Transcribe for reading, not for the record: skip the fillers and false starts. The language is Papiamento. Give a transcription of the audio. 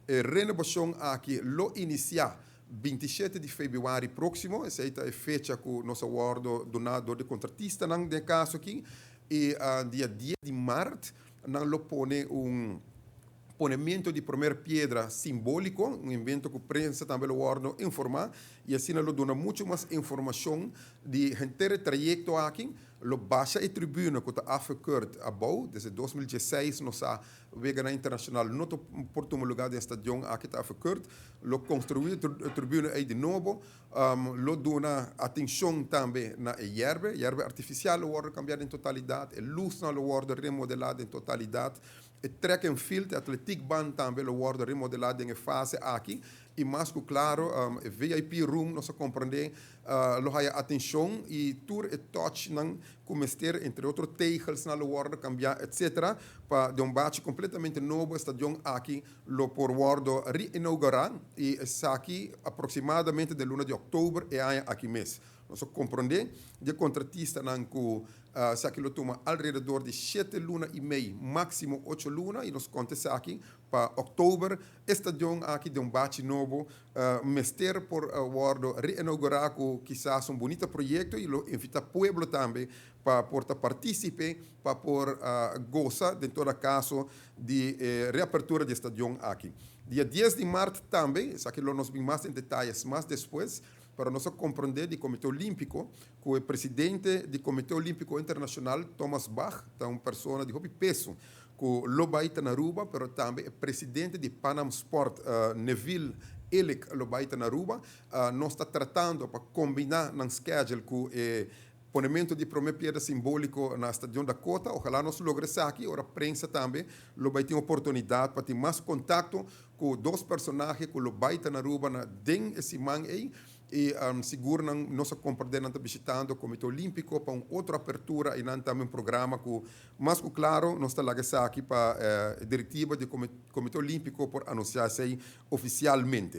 E renobacion aki lo inicia 27 di februari proximo, esey ta e fecha cu nos a wordo duna door di contratistanan den caso aki, y dia 10 di maart nan lo pone un ponemento di prome piedra simbolico, un evento cu prensa tambe lo wordo informa, y asina lo duna mucho mas informacion di henter trayecto aki. Lo basha e tribune cu ta afgekeurd abou, desde 2016 nos sa weganan internacional no por tuma lugar den stadion aki ta afgekeurd. Lo construi e tribune ey di nobo, lo duna atencion tambe na e yerba, yerba artificial lo wordo cambia den totalidad, e luznan lo wordo remodela den totalidad, e track and field, e atletiekbaan tambe lo wordo remodela den fase aki, y mas cu claro, e VIP room, nos a comprende, lo haya atencion y tur e touch nan cu mester, entre otro tegelsnan lo wordo cambia, etc. Pa di un bachi completamente nobo, stadion aki lo por wordo reinaugura y esaki aproximadamente den luna di october e aña aki mes. Nos a comprende di contratistanan cu esaki lo tuma alrededor di 7 luna y mey, maximo 8 luna, y nos conta esaki pa october, stadion aki di un bachi nobo, mester por wordo reinaugura cu kisas un bunita proyecto, y lo invita pueblo tambe pa por ta participe, pa por goza, den todo caso, di reapertura di stadion aki. Dia 10 di maart tambe, esaki lo nos bin mas den detaye mas despues, pa nos comprende di Comite Olimpico, cu e presidente di Comite Olimpico Internacional, Thomas Bach, ta un persona di hopi peso, cu lo bay ta na Aruba, pero tambe e presidente di Pan Am Sport, Neville Illig, lo bay ta na Aruba. Nos ta tratando pa combina nan schedule cu e ponemento di prome piedra simbolico na Stadion Dakota. Ohala nos logra aki, ora prensa tambe lo bay tin oportunidad pa tin mas contacto cu dos personahe cu lo bay ta na Aruba na den siman ey, y sigur nan nos a comprende nan bishitando Comite Olimpico pa un otro apertura y nan tambe un programa cu mas cu claro nos ta laga aki pa directiva di Comite Olimpico por anuncia oficialmente.